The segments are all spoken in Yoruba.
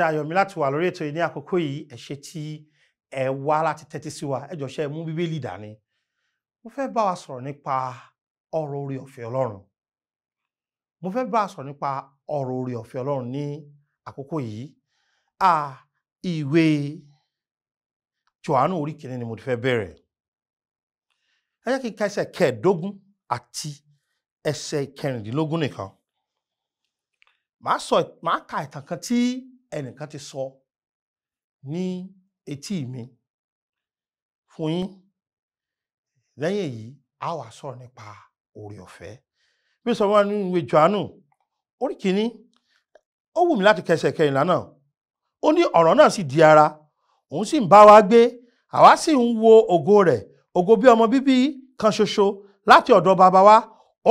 Ayọ̀ mi láti wà lórí ètò yìí ní àkókò yìí. Ẹ ṣé tí ẹ wá láti tẹ́tí sí wa. Ẹ jọ̀ọ́, ṣé ẹ mú Bíbélì dání? Mo fẹ́ bá wa sọ̀rọ̀ nípa ọ̀rọ̀ oore ọ̀fẹ́ Ọlọ́run. Mo fẹ́ bá wa sọ̀rọ̀ nípa ọ̀rọ̀ oore ọ̀fẹ́ Ọlọ́run ní àkókò yìí. Ìwé Jòhánù orí kìíní ni mo ti fẹ́ bẹ̀rẹ̀. Ẹ jẹ́ kí n ka ẹsẹ̀ 15 àti ẹsẹ̀ 16 nìkan. Màá ka ìtàn kan tí ẹnìkan ti sọ ní etí mi fún yín. Lẹ́yìn èyí, a wá sọ̀rọ̀ nípa oore ọ̀fẹ́. Bí ó sọ wá nínú ìwé Jòhánù orí kìíní, ó wù mí láti ka ẹsẹ̀ 14 náà. Ó ní ọ̀rọ̀ náà sì di ara, òun sì ń bá wa gbé, àwa sì ń wo ògo rẹ̀, ògo bí ọmọ bíbí kan ṣoṣo láti ọ̀dọ̀ bàbá wa.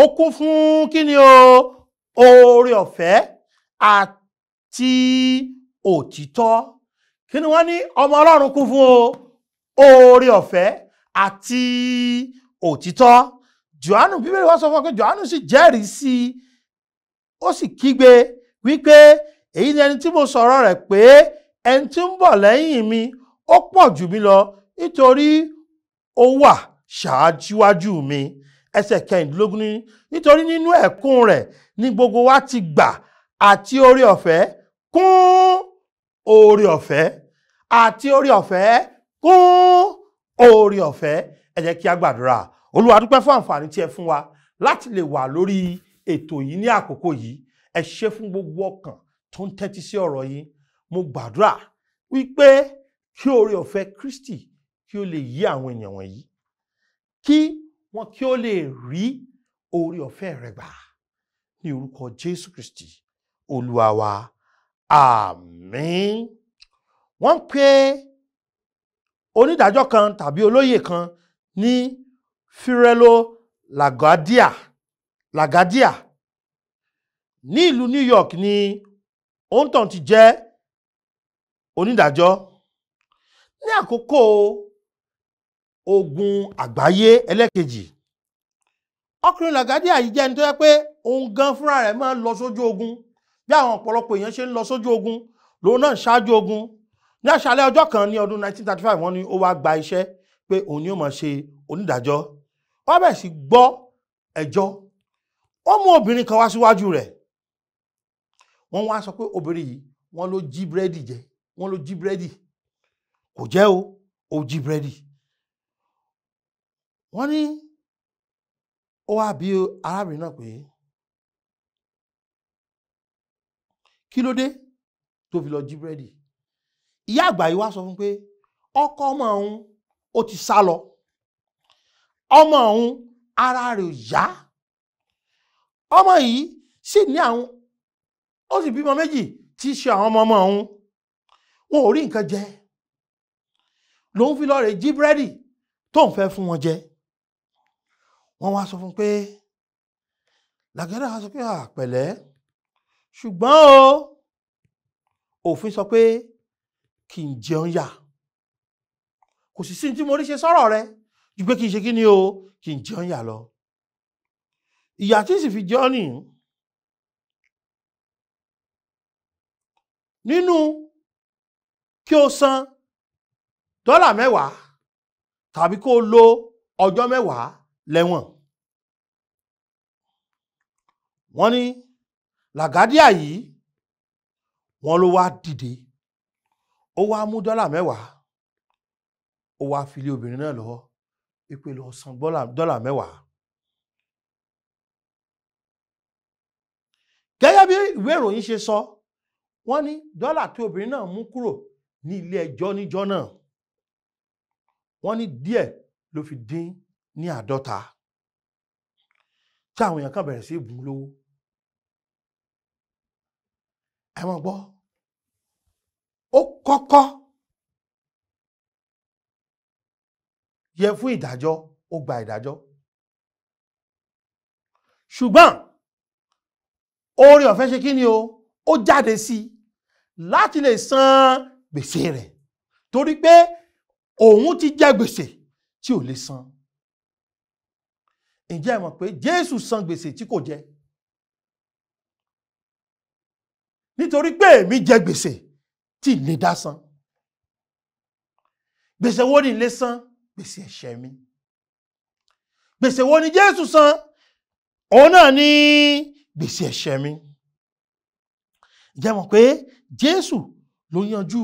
Ó kún fún kí ni o? Oore ọ̀fẹ́ àti òtítọ́. Kí ni wọ́n ní ọmọ Ọlọ́run kún fún o? Oore ọ̀fẹ́ àti òtítọ́. Jòhánù, Bíbélì wá sọ fún wa pé Jòhánù sì jẹ́rìí sí i, ó sì kígbe wípé èyí ni ẹni tí mo sọ̀rọ̀ rẹ̀ pé ẹni tí ń bọ̀ lẹ́yìn mi ó pọ̀ jù mí lọ nítorí ó wà ṣáájúwájú mi. Ẹsẹ̀ 16 ní nítorí nínú ẹ̀kún rẹ̀ ni gbogbo wa ti gbà àti oore ọ̀fẹ́ kún oore ọ̀fẹ́, àti oore ọ̀fẹ́ kún oore ọ̀fẹ́. Ẹ jẹ́ kí a gbàdúrà. Olúwa, dúpẹ́ fún àǹfààní tí ẹ fún wa láti lè wà lórí ètò yìí ní àkókò yìí. Ẹ ṣé fún gbogbo ọkàn tó ń tẹ́tí sí ọ̀rọ̀ yìí. Mo gbàdúrà wípé kí oore ọ̀fẹ́ Kristi kí ó lè yí àwọn ènìyàn wọ̀nyí, kí wọn kí ó lè rí oore ọ̀fẹ́ rẹ̀ gbà ní orúkọ Jésù Kristi Olúwa wa. Àmín. Wọ́n ń pe onídàájọ́ kan tàbí olóyè kan ní Fiorello LaGuardia ní ìlú New York ní òǹtàn ti jẹ́ onídàájọ́ ní àkókò ogun àgbáyé ẹlẹ́kejì. Ọkùnrin LaGuardia yìí jẹ́ ẹni tó yẹ pé òun gan fúnra rẹ̀ máa ń lọ sójú ogun. Bí àwọn ọ̀pọ̀lọpọ̀ èèyàn ṣe ń lọ sójú ogun, lòun náà ń ṣáájú ogun. Ní àṣálẹ́ ọjọ́ kan ní ọdún 1935, wọ́n ní ó wá gba iṣẹ́ pé òun ni ó máa ṣe onídàájọ́. Wọ́n bẹ̀rẹ̀ sí gbọ́ ẹjọ́. Wọ́n mú obìnrin kan wá síwájú rẹ̀. Wọ́n wá sọ pé obìnrin yìí wọ́n ló jí búrẹ́dì jẹ, wọ́n ló jí búrẹ́dì. Kò jẹ́ o, ó jí búrẹ́dì. Wọ́n ní ó wá bi arábìnrin náà pé kí ló dé tó fi lọ jí búrẹ́dì? Ìyá àgbà yìí wá sọ fún pé ọkọ ọmọ òun ó ti sá lọ, ọmọ òun ara rẹ̀ ò yá, ọmọ yìí sì ní àwọn, ó sì bímọ méjì tí í ṣe àwọn ọmọ ọmọ òun, wọn ò rí nǹkan jẹ, lòun fi lọ rè jí búrẹ́dì tó ń fẹ́ fún wọn jẹ. Wọ́n wá sọ fún pé LaGuardia wá sọ pé àpẹ̀lẹ́, ṣùgbọ́n o òfin sọ pé kí n jẹun yà, kò sì sí tí mo rí ṣe sọ̀rọ̀ rẹ ju pé kí n ṣe kí ni o, kí n jẹun yà lọ. Ìyà tí sì fi jẹun nìyí nínú kí o san $10 tàbí kó o lo ọjọ́ 10 lẹ́wọ̀n. Wọ́n ní LaGuardia yìí wọ́n ló wá dìde, ó wá mú $10, ó wá fi lé obìnrin náà lọ́wọ́ wípé lọ san $10. Gẹ́gẹ́ bí ìwé ìròyìn ṣe sọ, wọ́n ní dọ́là tí obìnrin náà mú kúrò ní ilé ẹjọ́ níjọ́ náà, wọ́n ní díẹ̀ ló fi dín ní 50, tí àwọn èèyàn kan bẹ̀rẹ̀ sí bùn lówó. Ẹ máa gbọ́, ó kọ́kọ́ yẹ fún ìdájọ́, ó gba ìdájọ́, ṣùgbọ́n oore ọ̀fẹ́ ṣe kí ni o, ó jáde sí i láti lè san gbèsè rẹ̀, torí pé òun ti jẹ gbèsè tí ò lè san. Ǹjẹ́ ẹ mọ̀ pé Jésù san gbèsè tí kò jẹ? Nítorí pé èmi jẹ gbèsè, tí ì lè dá san? Gbèsè wo ni lè san? Gbèsè ẹ̀ṣẹ̀ mi. Gbèsè wo ni Jésù san? Òun náà ní gbèsè ẹ̀ṣẹ̀ mi. Ǹjẹ́ mọ̀ pé Jésù ló yanjú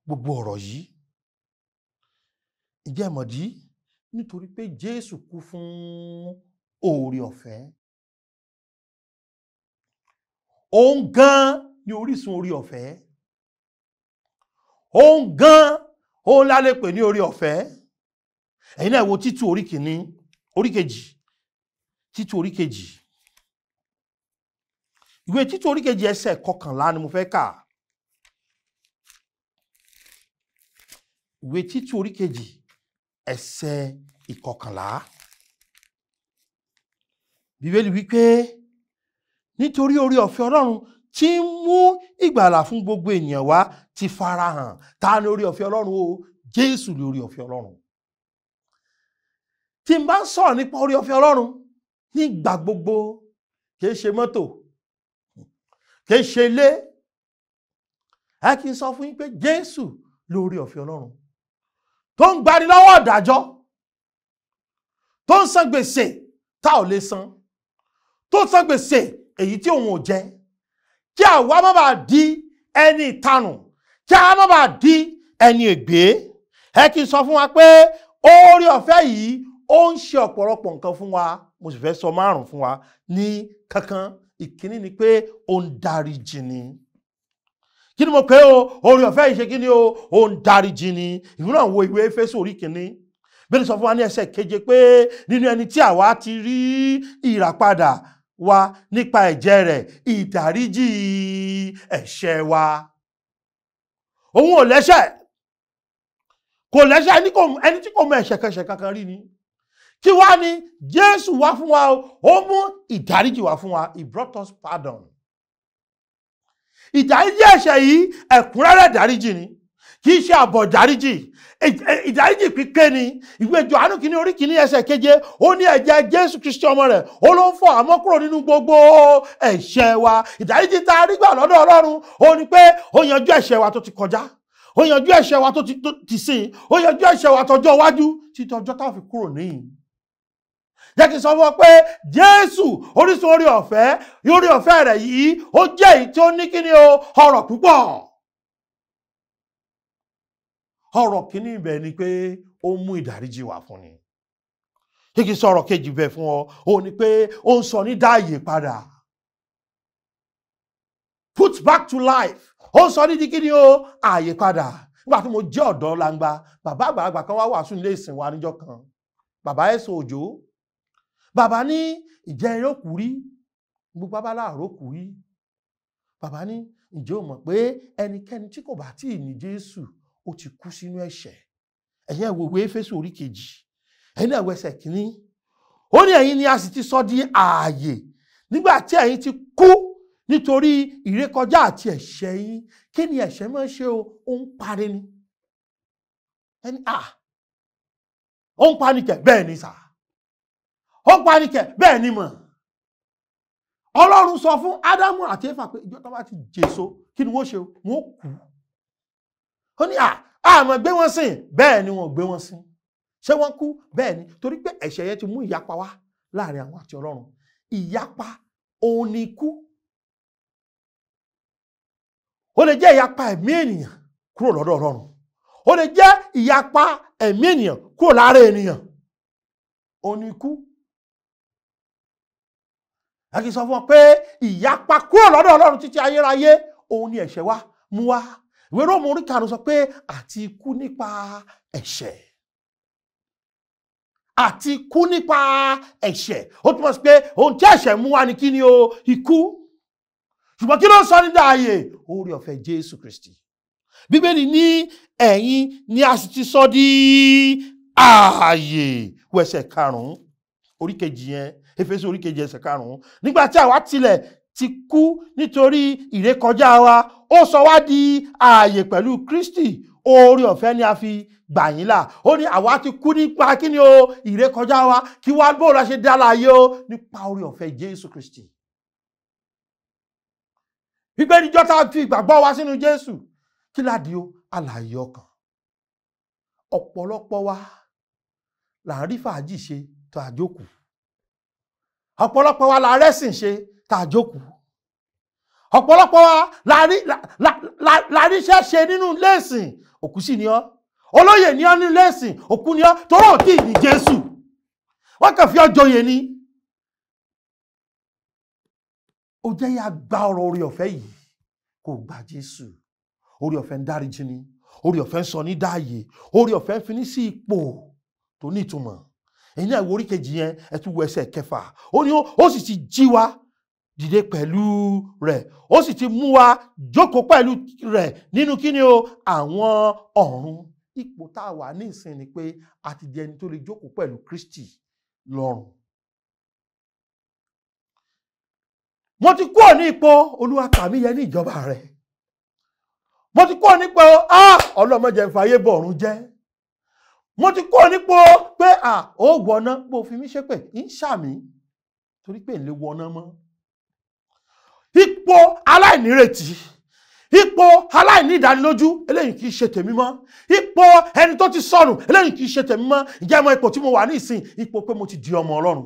gbogbo ọ̀rọ̀ yìí? Ǹjẹ́ mọ̀dí? Nítorí pé Jésù kú fún oore ọ̀fẹ́. Òun gan ni orísun oore ọ̀fẹ́. Òun gan òun la lè pè ní oore ọ̀fẹ́. Ẹ̀yin náà wo Títù orí kìíní, orí kejì, Títù orí kejì. Ìwé Títù orí kejì ẹsẹ̀ 11 ni mo fẹ́ kà. Ìwé Títù orí kejì ẹsẹ̀ 11. Bíbélì wípé nítorí oore ọ̀fẹ́ Ọlọ́run tí ń mú ìgbàlà fún gbogbo ènìyàn wá ti farahàn. Ta ni oore ọ̀fẹ́ Ọlọ́run o? Jésù ni oore ọ̀fẹ́ Ọlọ́run. Tí n bá ń sọ̀rọ̀ nípa oore ọ̀fẹ́ Ọlọ́run nígbà gbogbo, kìí ṣe mọ́tò, kìí ṣe ilé. Ẹ kì í sọ fún yín pé Jésù lórí ọ̀fẹ́ Ọlọ́run tó ń gbani lọ́wọ́ ìdájọ́, tó ń san gbèsè tá ò lè san, tó ń san gbèsè èyí tí òun ò jẹ, kí àwa má bàa di ẹni ìtanù, kí àwa má bàa di ẹni ègbé. Ẹ kì í sọ fún wa pé oore ọ̀fẹ́ yìí ó ń ṣe ọ̀pọ̀lọpọ̀ nǹkan fún wa. Mo sì fẹ́ sọ 5 fún wa ní kankan. Ìkíní ni pé ó ń dáríjì ni. Kí ni mo pè o? Oore ọ̀fẹ́ yìí ṣe kí ni o? Ó ń dáríjì ni. Ìwé náà wo ìwé Éfésù orí kìíní. Bíbélì sọ fún wa ní ẹsẹ̀ 7 pé nínú ẹni tí àwa ti rí ìràpadà wa nípa ẹ̀jẹ̀ rẹ̀, ìdáríjì ẹ̀ṣẹ̀ wa. Òun ò lẹ́ṣẹ̀, kò lẹ́ṣẹ̀, ẹni tí kò mọ ẹ̀ṣẹ̀ kẹṣẹ̀ kankan rí ni. Kí wá ni Jésù wá fún wa o? Ó mú ìdáríjì wá fún wa. He brought us pardon. Ìdáríjì ẹ̀ṣẹ̀ yìí ẹ̀kúnrẹ́rẹ́ ìdáríjì ni, kì í ṣe àbọ̀ ìdáríjì. Ìdáríjì pípé ni. Ìwé Jòhánù kìíní orí kìíní ẹsẹ̀ 7, ó ní ẹ̀jẹ̀ Jésù Kristi ọmọ rẹ̀ ó ló ń fọ̀ àmọ́ kúrò nínú gbogbo ẹ̀ṣẹ̀ wa. Ìdáríjì tá a rí gbà lọ́dọ̀ Ọlọ́run ó ní pé ó yanjú ẹ̀ṣẹ̀ wa tó ti kọjá, ó yanjú ẹ̀ṣẹ̀ wa tó ti sìn, ó yanjú ẹ̀ṣẹ̀ wa tọjọ́ iwájú títí ọjọ́ tá a fi kúrò níyìn. Jẹ́ kí n sọ fún ọ pé Jésù orísun oore ọ̀fẹ́, oore ọ̀fẹ́ rẹ̀ yìí ó jẹ́ èyí tí ó ní kíni o, ọrọ̀ púpọ̀. Ọ̀rọ̀ kíní ibẹ̀ ni pé ó mú ìdáríjì wá fún ni. Jẹ́ kí n sọ ọ̀rọ̀ kejì bẹ̀ fún ọ, ó ní pé ó ń sọ ní dáàyè padà. Put back to life. Ó ń sọ ní di kíni o, ààyè padà. Nígbà tí mo jẹ́ ọ̀dọ́ langba, bàbá àgbàlagbà kan wá wàásù nílé ìsìn wa níjọ́ kan. Bàbá Ẹ̀sùn Òjó. Bàbá ní ìjẹ́ ìrókù rí, gbogbo abala àrókù rí. Bàbá ní ǹjẹ́ o mọ̀ pé ẹnikẹ́ni tí kò bá tíì ní Jésù ó ti kú sínú ẹ̀ṣẹ̀. Ẹ̀yin ẹ wo ìwé Éfésù orí kejì, ẹ̀yin náà wo ẹsẹ̀ 1. Ó ní ẹ̀yin ni a sì ti sọ di ààyè nígbà tí ẹ̀yin ti kú nítorí ìrékọjá àti ẹ̀ṣẹ̀ yín. Kí ni ẹ̀ṣẹ̀ máa ń ṣe o? Ó ń parí ni. Ẹni à ó ń parí kẹ̀ bẹ́ẹ̀ ni sà, ó ń parí kẹ̀ bẹ́ẹ̀ ni mọ̀. Ọlọ́run sọ fún Ádámù àti Éfà pé ìjọ tó bá ti jèso kí ni wọ́n ṣe? Wọ́n kú. Ó ní àmọ́ gbé wọn sìn, bẹ́ẹ̀ ni wọ́n gbé wọn sìn. Ṣé wọ́n kú? Bẹ́ẹ̀ ni, torí pé ẹ̀ṣẹ̀ yẹn ti mú ìyapa wá láàrin àwọn àti Ọlọ́run. Ìyapa òun ni ikú. Ó lè jẹ́ ìyapa ẹ̀mí ènìyàn kúrò lọ́dọ̀ Ọlọ́run. Ó lè jẹ́ ìyapa ẹ̀mí ènìyàn kúrò lára ènìyàn. Òun ni ikú. A kì í sọ fún ọ pé ìyapa kúrò lọ́dọ̀ Ọlọ́run títí ayérayé òun ni ẹ̀ṣẹ̀ wa mú wá. Ìwé Róòmù orí 5 sọ pé àti ikú nípa ẹ̀ṣẹ̀. Àti ikú nípa ẹ̀ṣẹ̀. Ó túmọ̀ sí pé ohun tí ẹ̀ṣẹ̀ mú wá ni kí ni o? Ikú. Ṣùgbọ́n kí ló ń sọ ní dáàyè? Oore ọ̀fẹ́ Jésù Kristi. Bíbélì ní ẹ̀yin ni a sì ti sọ di ààyè. Wo ẹsẹ̀ 5 orí kejì yẹn, Éfésù orí kejì ẹsẹ̀ 5. Nígbà tí àwa tilẹ̀ ti kú nítorí ìrékọjá wa, ó sọ wá di ààyè pẹ̀lú Kristi. Oore ọ̀fẹ́ ni a fi gbà yín là. Ó ní àwa ti kú nípa kí ni o? Ìrékọjá wa. Kí wá bó la ṣe dá láàyè o? Nípa oore ọ̀fẹ́ Jésù Kristi. Wípé níjọ́ tá a fi ìgbàgbọ́ wa sínú Jésù, Kí ládi o? Alààyè ọkàn. Ọ̀pọ̀lọpọ̀ wa là ń rí fàájì ṣe tá a jókòó. Ọ̀pọ̀lọpọ̀ wa là ń rẹ́sìn ṣe tá a jókòó. Ọ̀pọ̀lọpọ̀ wa là ríṣẹ́ ṣe nínú lẹ́sìn, òkú sì ni ọ́. Olóyè ni ọ́ nínú lẹ́sìn, òkú ni ọ́, torí ò tí ì ní Jésù. Wọ́n kàn fi ọ́ joyè ni. Ó jẹ́ yá gba ọ̀rọ̀ orí ọ̀fẹ́ yìí kó gba Jésù. Orí ọ̀fẹ́ ń dáríjì ni, orí ọ̀fẹ́ ń sọ ní dáàyè, orí ọ̀fẹ́ ń fi ní sí ipò tó ní ìtumọ̀. Èyí náà wo orí kejì yẹn, ẹ tún wo ẹsẹ̀ kẹfà. Ó ní ó sì ti jí wa dìde pẹ̀lú rẹ̀, ó sì ti mú wa jókòó pẹ̀lú rẹ̀ nínú kíni o, àwọn ọ̀run. Ipò tá a wà ní ìsìn ni pé a ti di ẹni tó lè jókòó pẹ̀lú Kristi lọ́run. Mo ti kúrò ní ipò Olúwa kà mí yẹ ní ìjọba rẹ̀. Mo ti kúrò nípò ọlọ́mọdé ń fàyè bọ̀run jẹ́. Mo ti kúrò nípò pé ó wọná bó fi mí ṣépè ń ṣàmì torí pé ń lè wọná mọ́. Ipò aláìnírètí, ipò aláìní ìdánilójú, eléyìí kì í ṣe tèmi mọ́. Ipò ẹni tó ti sọnù, eléyìí kì í ṣe tèmi mọ́. Ǹjẹ́ mọ ipò tí mo wà ní ìsìn? Ipò pé mo ti di ọmọ Ọlọ́run,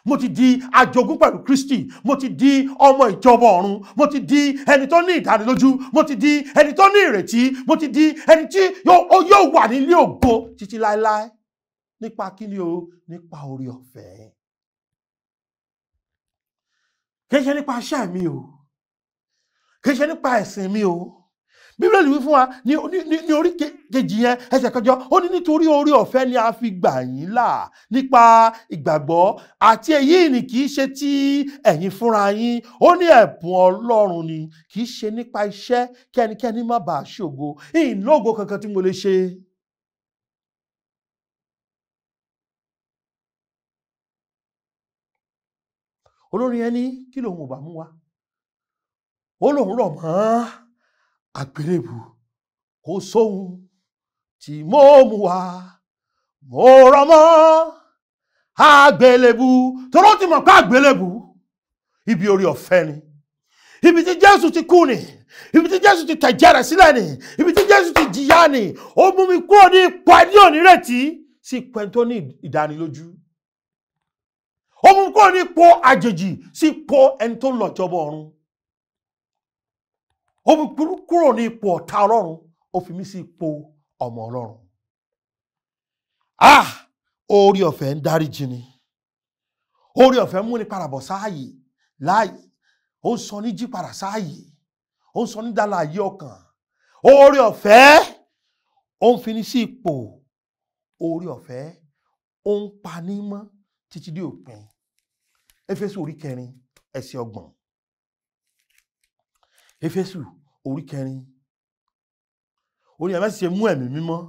mo ti di ajogún pẹ̀lú Kristi, mo ti di ọmọ ìjọba ọ̀run, mo ti di ẹni tó ní ìdánilójú, mo ti di ẹni tó ní ìrètí, mo ti di ẹni tí yóò wà nílé ògo títí láéláé. Nípa kíni o? Nípa orí ọ̀fẹ́. Kì í ṣe nípa iṣẹ́ mi o, kì í ṣe nípa ẹ̀sìn mi o. Bíbélì wí fún wa ní orí kejì yẹn ẹsẹ̀ kẹjọ, ó ní nítorí orí ọ̀fẹ́ ni a fi gbà yín là nípa ìgbàgbọ́, àti èyí ni kì í ṣe ti ẹ̀yin fúnra yín, ó ní ẹ̀bùn Ọlọ́run ni, kì í ṣe nípa iṣẹ́ kí ẹnikẹ́ni má bàa ṣògo. Ìlógo kankan tí mo lè ṣe. Olórin ẹni kí lòun ò bá mú wa, ó lòun rọ̀ mọ́ àgbélébù, kò sóhun tí mo mú wá, mo rọ̀ mọ́ àgbélébù. Toró ti mọ̀ pé àgbélébù ibi orí ọ̀fẹ́ ni, ibi tí Jésù ti kú ni, ibi tí Jésù ti tẹ̀jẹ̀ rẹ̀ sílẹ̀ ni, ibi tí Jésù ti jìyà ni. Ó mú mi kúrò ní ipò ẹni onírètí sí ipò ẹni tó ní ìdánilójú. Ó mú mi kúrò ní ipò àjèjì sí ipò ẹni tó ń lọ jọba ọ̀run. Ó mú kúrò ní ipò ọ̀tá Ọlọ́run, ó fi mí sí ipò ọmọ Ọlọ́run. Orí ọ̀fẹ́ ń dáríjì ni, orí ọ̀fẹ́ mú ni padà bọ̀ sáàyè láàyè, ó ń sọ ní jí padà sáàyè, ó ń sọ ní dálàyé ọkàn. Orí ọ̀fẹ́ ó ń fi ní sí ipò, orí ọ̀fẹ́ ó ń pa ní mọ́ títí dé òpin. Éfésù orí kẹrin ẹsẹ̀ 30. Éfésù orí kẹrin ó ní ẹ má ṣe mú ẹ̀mí mímọ́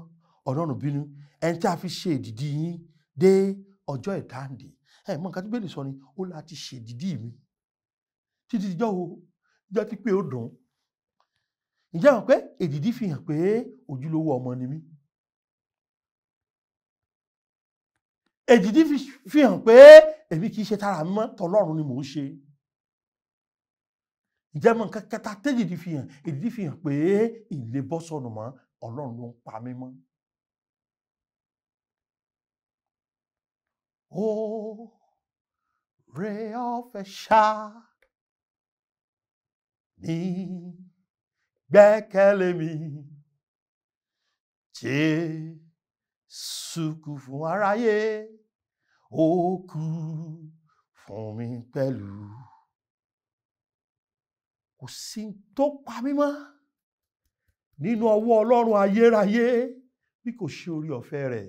Ọlọ́run bínú, ẹni tí a fi ṣe èdìdí yín dé ọjọ́ ìdáǹdè. Ẹ mọ nǹkan tí Bíbélì sọ ni, ó láti ṣe èdìdí mi títí dijọ́ wo, dijọ́ tí pé ó dùn. Ǹjẹ́ mọ̀ pé èdìdí fi hàn pé ojúlówó ọmọ ni mí? Èdìdí fi hàn pé èmi kì í ṣe tara mi mọ́, tọlọ́run ni mò ń ṣe. Ǹjẹ́ mọ̀ nǹkan kẹta tẹ́jìdí fi hàn? Èdìdí fi hàn pé ìlé bọ́ sọnù mọ́, Ọlọ́run ló ń pa mí mọ́. Oore ọ̀fẹ́ ṣá ní gbẹ́kẹ̀lé mi, Jésù kú fún aráyé, ó kú fún mi pẹ̀lú. Kò sí tó pa mí mọ́ nínú ọwọ́ Ọlọ́run ayérayé bí kò ṣe orí ọ̀fẹ́ rẹ̀.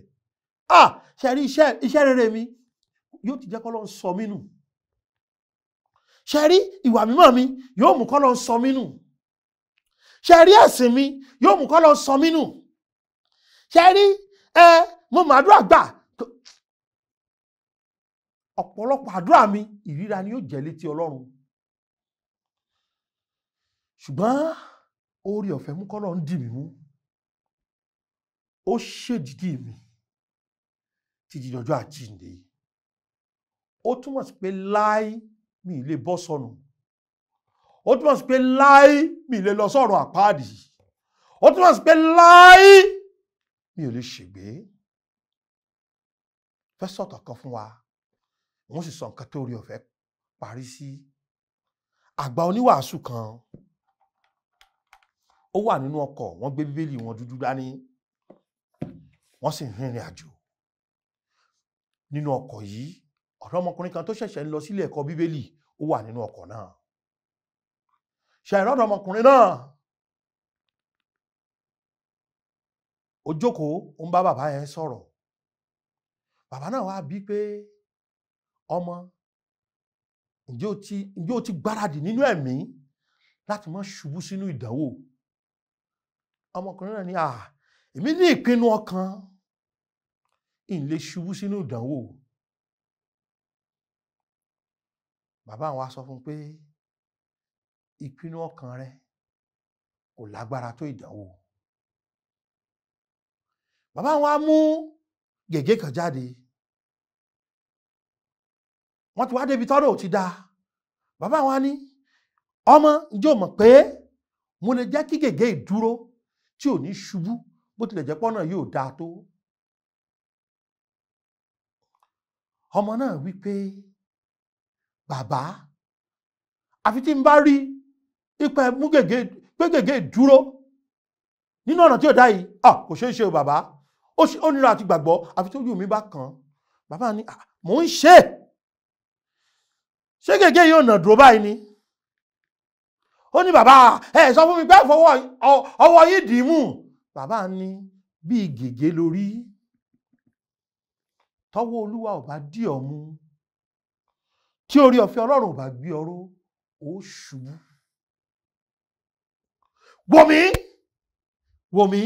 Ṣe rí iṣẹ́ rere mi yóò ti jẹ́ k'Ọlọ́run sọ mí nù. Ṣe rí ìwà mímọ́ mi yóò mú k'Ọlọ́run sọ mí nù. Ṣe rí ẹ̀sìn mi yóò mú k'Ọlọ́run sọ mí nù. Ṣe rí mo mọ àdúrà gbà, ọ̀pọ̀lọpọ̀ àdúrà mi ìríra ni yóò jẹ́ létí Ọlọ́run. Ṣùgbọ́n oore ọ̀fẹ́ mú k'Ọlọ́run dì mí mú, ó ṣèdídì mi títí dọjọ́ àjíǹde. Ó túmọ̀ sí pé láí mi lè bọ́ sọnù, ó túmọ̀ sí pé láí mi lè lọ sọ́run àpáàdì, Ó túmọ̀ sí pé láí mi ò lè ṣègbé. Fẹ́ sọ̀tọ̀ kan fún wa, wọ́n sì sọ nǹkan tó oore ọ̀fẹ́ parí sí. Àgbà oníwàásù kan ó wà nínú ọkọ̀, wọ́n gbé bíbélì wọn dúdú dání, wọ́n sì rìnrìn àjò. Nínú ọkọ̀ yìí, ọ̀dọ́mọkùnrin kan tó ṣẹ̀ṣẹ̀ ń lọ sílé ẹ̀kọ́ bíbélì ó wà nínú ọkọ̀ náà. Ṣe ìrọ́dọ̀mọkùnrin náà ó jókòó, ó ń bá bàbá yẹn sọ̀rọ̀. Bàbá náà wá bí pé, ọmọ, ǹjẹ́ o ti gbáradì nínú ẹ̀mí láti má ṣubú sínú ìdánwò? Ọmọkùnrin náà ní, èmi ní ìpinnu ọkàn, ìn lè ṣubú sínú ìdánwò. Bàbá wa sọ fún pé ìpinnu ọkàn rẹ kò lágbára tó ìdánwò. Bàbá wa mú gègé kan jáde. Wọ́n ti wá débi tọ́rọ̀ ò ti dáa. Bàbá wa ní, ọmọ, ǹjẹ́ o mọ̀ pé mo lè jẹ́ kí gègé ìdúró tí ò ní ṣubú bó tilẹ̀ jẹ́ pọ́nà yóò dáa tó? Ọmọ náà wí pé, bàbá, àfi tí n bá rí ipa mú gègé pé gègé ìdúró nínú ọ̀nà tí ò dá yìí, kò ṣeé ṣe o bàbá, ó nira àti gbàgbọ́, àfi tí ojú mi bá kàn. Bàbá ní, mò ń ṣe ṣé gègé yóò nà dúró báyìí ni? Ó ní, bàbá, ẹ sọ fún mi pé fọwọ́ ọwọ́ yìí dì í mú. Bàbá ní, bí gègé lórí, tọwọ́ Olúwa ò bá dì ọ́ mú, tí orí ọ̀fẹ́ Ọlọ́run ò bá gbé ọ ró, ó ṣubú. Wò mí, wò mí,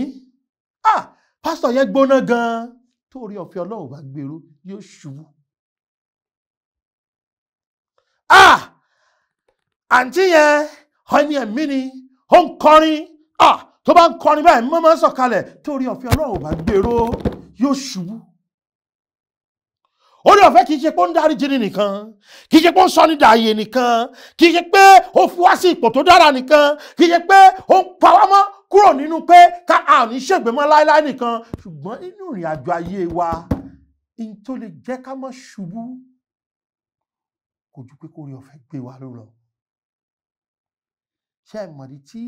pásítọ̀ yẹn gbóná gan-an, tó orí ọ̀fẹ́ Ọlọ́run ò bá gbé ró, yóò ṣubú. Àǹtí yẹn ẹni ẹ̀mí ni, ó ń kọrin, tó bá ń kọrin báyìí mọ́ máa ń sọ̀kalẹ̀, tó orí ọ̀fẹ́ Ọlọ́run ò bá gbèrò, yóò ṣubú. Orí ọ̀fẹ́ kìí ṣe pé ó ń dáríjì ni nìkan, kìí ṣe pé ó ń sọ ní dààyè nìkan, kìí ṣe pé ó fi wá sí ipò tó dára nìkan, kìí ṣe pé ó ń pa wá mọ́ kúrò nínú pé ká a ní ṣègbè mọ́ láéláé nìkan, ṣùgbọ́n nínú ìrìn àjò ayé wa, in tó lè jẹ́ ká má ṣubú kò ju pé kórí ọ̀fẹ́ gbé wa ló lọ. Ṣé ẹ mọ̀dí tí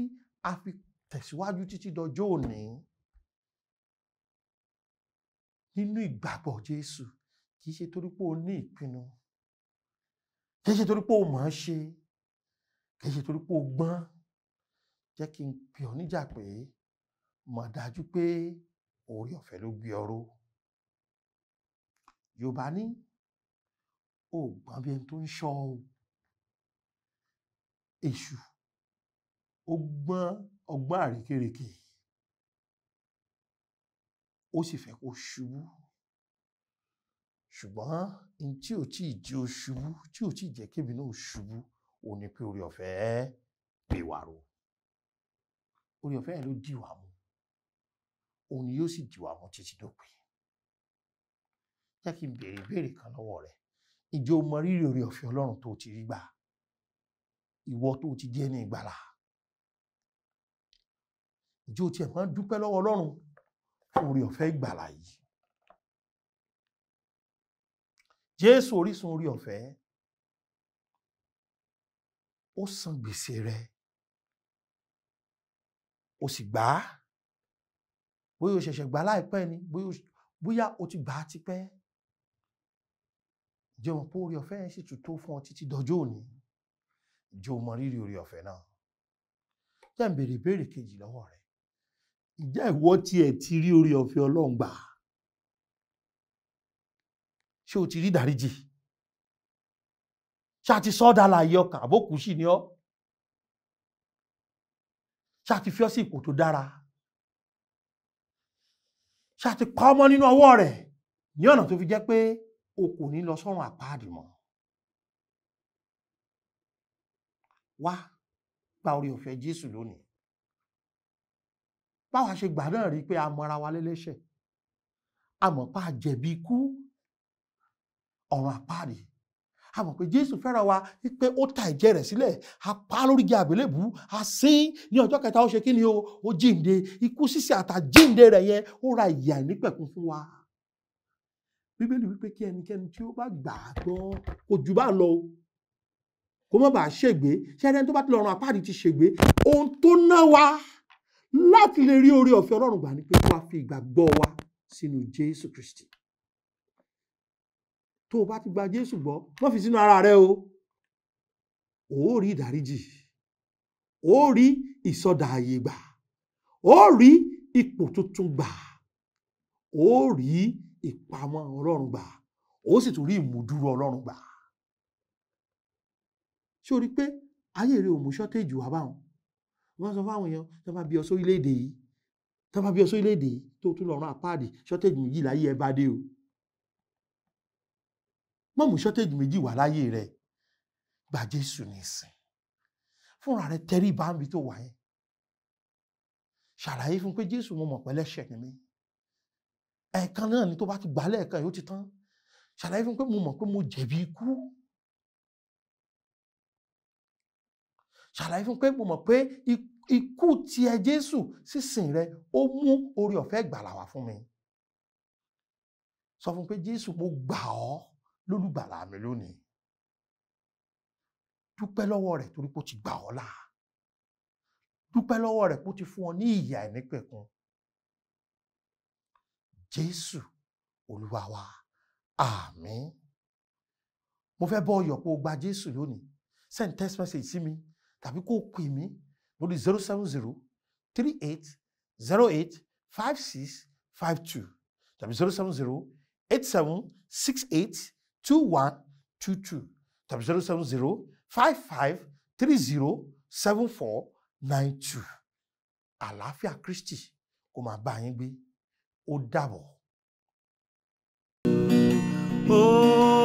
a fi tẹ̀síwájú títí dọjọ́ òní nínú ìgbàgbọ́ Jésù? Kìí ṣe torí pé o ní ìpinnu, kìí ṣe torí pé o mọ̀ ọ́n ṣe, kìí ṣe torí pé o gbọ́n. Jẹ́ kí n pè ọ́ níjà pé mọ̀ dájú pé oore ọ̀fẹ́ ló gbé ọ ró. Yorùbá ní, o gbọ́n bí ẹni tó ń ṣọ́ o. Èṣù ó gbọ́n ọgbọ́n àrékérekè, ó sì fẹ́ kó ṣubú. Ṣùgbọ́n n tí ò tí ì jẹ́ ó ṣubú, tí ò tí ì jẹ́ kébì náà ṣubú, ò ní pé oore ọ̀fẹ́ gbé wa ró. Oore ọ̀fẹ́ yẹn ló dì wá mú, òun ni yóò sì dì wá mú títí dópin. Jẹ́ kí n béèrè ìbéèrè kan lọ́wọ́ rẹ. Ǹjẹ́ o mọ rírì oore ọ̀fẹ́ Ọlọ́run tó ti rí gbà? Ìwọ tó ti jẹ́ ní ìgbàlà, ǹjẹ́ o tiẹ̀ máa ń dúpẹ́ lọ́wọ́ Ọlọ́run fún oore ọ̀fẹ́ ìgbàlà yìí? Jésù orísun oore ọ̀fẹ́, ó san gbèsè rẹ, o sì gbà á. Bóyá o ṣẹ̀ṣẹ̀ gbà á láìpẹ́ ni, bóyá o ti gbà á tipẹ́. Ǹjẹ́ o mọ̀ pé oore ọ̀fẹ́ yẹn sì tún tó fún ọ títí dọjọ́ òní? Ǹjẹ́ o mọ rírì oore ọ̀fẹ́ náà? Jẹ́ n béèrè ìbéèrè kejì lọ́wọ́ rẹ. Ǹjẹ́ ìwọ tiẹ̀ ti rí oore ọ̀fẹ́ Ọlọ́run gbà? Ṣé o ti rí ìdáríjì? Ṣé a ti sọ ọ́ dálàyé ọkàn àbókù sì ni ọ́? Ṣé a ti fi ọ́ sí ipò tó dára? Ṣé a ti pa ọmọ nínú ọwọ́ rẹ̀ ní ọ̀nà tó fi jẹ́ pé o kò ní lọ sọ́run àpáàdì mọ́? Wá gba oore ọ̀fẹ́ Jésù lónìí. Báwa ṣe gbà náà rí pé a mọra wa lẹ́lẹ́ṣẹ̀, a mọ̀ pé a jẹ̀bi ikú ọ̀run àpáàdì, A mọ̀ pé Jésù fẹ́ràn wa wípé ó ta ẹ̀jẹ̀ rẹ̀ sílẹ̀, a pa lórí igi àgbélébùú, a sin ní ọjọ́ kẹta, ó ṣe kí ni o, ó jíǹde. Ikú sísè àtàjíǹde rẹ̀ yẹn ó ra ìyè àìnípẹ̀kun fún wa. Bíbélì wípé kí ẹnikẹ́ni tí ó bá gbà á gbọ́ kò jù bá lọ o, kó má bàa ṣègbé. Ṣé ẹni tó bá ti lọ run àpáàdì ti ṣègbé? Ohun tó ná wa láti lè rí oore ọ̀fẹ́ Ọlọ́run gbà ni pé kó wa fi ìgbàgbọ́ wa sínú Jésù Kristi. Tó o bá ti gba Jésù gbọ́, má fi sínú ara rẹ o, ó rí ìdáríjì, ó rí ìsọdà ààyè gbà, ó rí ipò tuntun gbà, ó rí ìpamọ́ Ọlọ́run gbà, ó sì tún rí ìmúdúró Ọlọ́run gbà. Ṣé o rí pé ayé rẹ ò mú ṣọ́téèjì wá báwọn? Wọ́n sọ fáwọn èèyàn tó bá bí ọ sórílẹ̀-èdè yìí, tó bá bí ọ sórílẹ̀-èdè yìí tó tún lọ rán àpáàdì, ṣọ́téèjì méjì láyé ẹ bá dé o. Má mú ṣọ́téèjì méjì wá láyé rẹ. Gba Jésù nísìn. Fúnra rẹ tẹríba níbi tó wà yẹn. Ṣàlàyé fún pé Jésù, mo mọ̀ pé ẹlẹ́ṣẹ̀ ni mí. Ẹ̀ẹ̀kan náà ni tó bá ti gbà lẹ́ẹ̀kan yóò ti tán. Ṣàlàyé fún pé mo mọ̀ pé mo jẹ̀bi ikú. Ṣàlàyé fún pé mo mọ̀ pé ikú tiẹ̀ Jésù sísìn rẹ ó mú oore ọ̀fẹ́ ìgbàlà wá fún mi. Sọ fún pé Jésù, mo gbà ọ́ lólùgbàlà mi lónìí. Dúpẹ́ lọ́wọ́ rẹ̀ torí pé ó ti gbà ọ́ là. Dúpẹ́ lọ́wọ́ rẹ̀ pé ó ti fún ọ ní ìyè àìnípẹ̀kun. Jésù Olúwa wa, àmín. Mo fẹ́ bọ́ ọyọ̀ pé o gba Jésù lónìí. Send text message sí mi tàbí kó o pè mí lórí 070 38 08 56 52 tàbí 070 87 68 21 22 tàbí 070 55 30 74 92. Àlàáfíà Kristi kó máa bá yín gbé. Ó dàbọ̀. Oh.